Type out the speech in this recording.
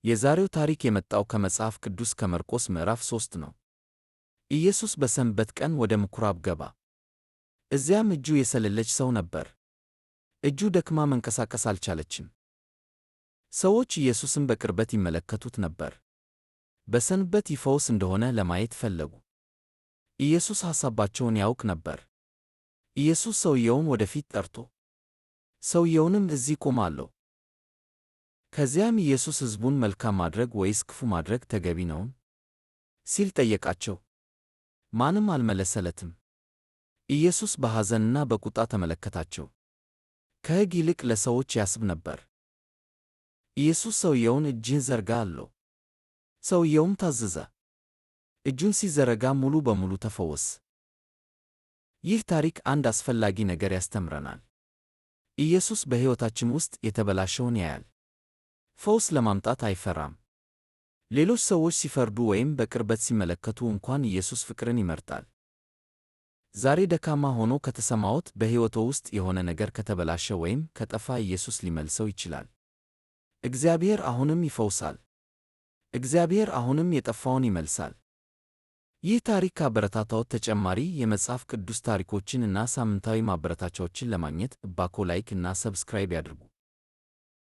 የዛሬው ታሪክ የመጣው ከመጽሐፍ ቅዱስ ከመርቆስ ምዕራፍ 3 ነው። ኢየሱስ በሰንበት ቀን ወደ ምኵራብ ገባ። እዚያም እጁ የሰለለች ሰው ነበር። እጁ ደክማ መንቀሳቀስ አልቻለችም። ሰዎች ኢየሱስን በቅርበት ይመለከቱት ነበር። በሰንበት ይፈውስ እንደሆነ ለማየት ፈለጉ። ኢየሱስ ሐሳባቸውን ያውቅ ነበር። ኢየሱስ ሰውየውን ወደፊት ጠርቶ ሰውየውንም እዚህ ቁም አለው። ከዚያም ኢየሱስ ሕዝቡን መልካም ማድረግ ወይስ ክፉ ማድረግ ተገቢ ነውን? ሲል ጠየቃቸው። ማንም አልመለሰለትም። ኢየሱስ በሐዘንና በቁጣ ተመለከታቸው። ከሕግ ይልቅ ለሰዎች ያስብ ነበር። ኢየሱስ ሰውየውን እጅህን ዘርጋ አለው። ሰውየውም ታዘዘ። እጁን ሲዘረጋ ሙሉ በሙሉ ተፈወሰ። ይህ ታሪክ አንድ አስፈላጊ ነገር ያስተምረናል። ኢየሱስ በሕይወታችን ውስጥ የተበላሸውን ያያል። ፈውስ ለማምጣት አይፈራም። ሌሎች ሰዎች ሲፈርዱ ወይም በቅርበት ሲመለከቱ እንኳን ኢየሱስ ፍቅርን ይመርጣል። ዛሬ ደካማ ሆኖ ከተሰማዎት፣ በሕይወትዎ ውስጥ የሆነ ነገር ከተበላሸ ወይም ከጠፋ ኢየሱስ ሊመልሰው ይችላል። እግዚአብሔር አሁንም ይፈውሳል። እግዚአብሔር አሁንም የጠፋውን ይመልሳል። ይህ ታሪክ ካበረታታዎት ተጨማሪ የመጽሐፍ ቅዱስ ታሪኮችን እና ሳምንታዊ ማበረታቻዎችን ለማግኘት እባክዎ like እና subscribe ያድርጉ።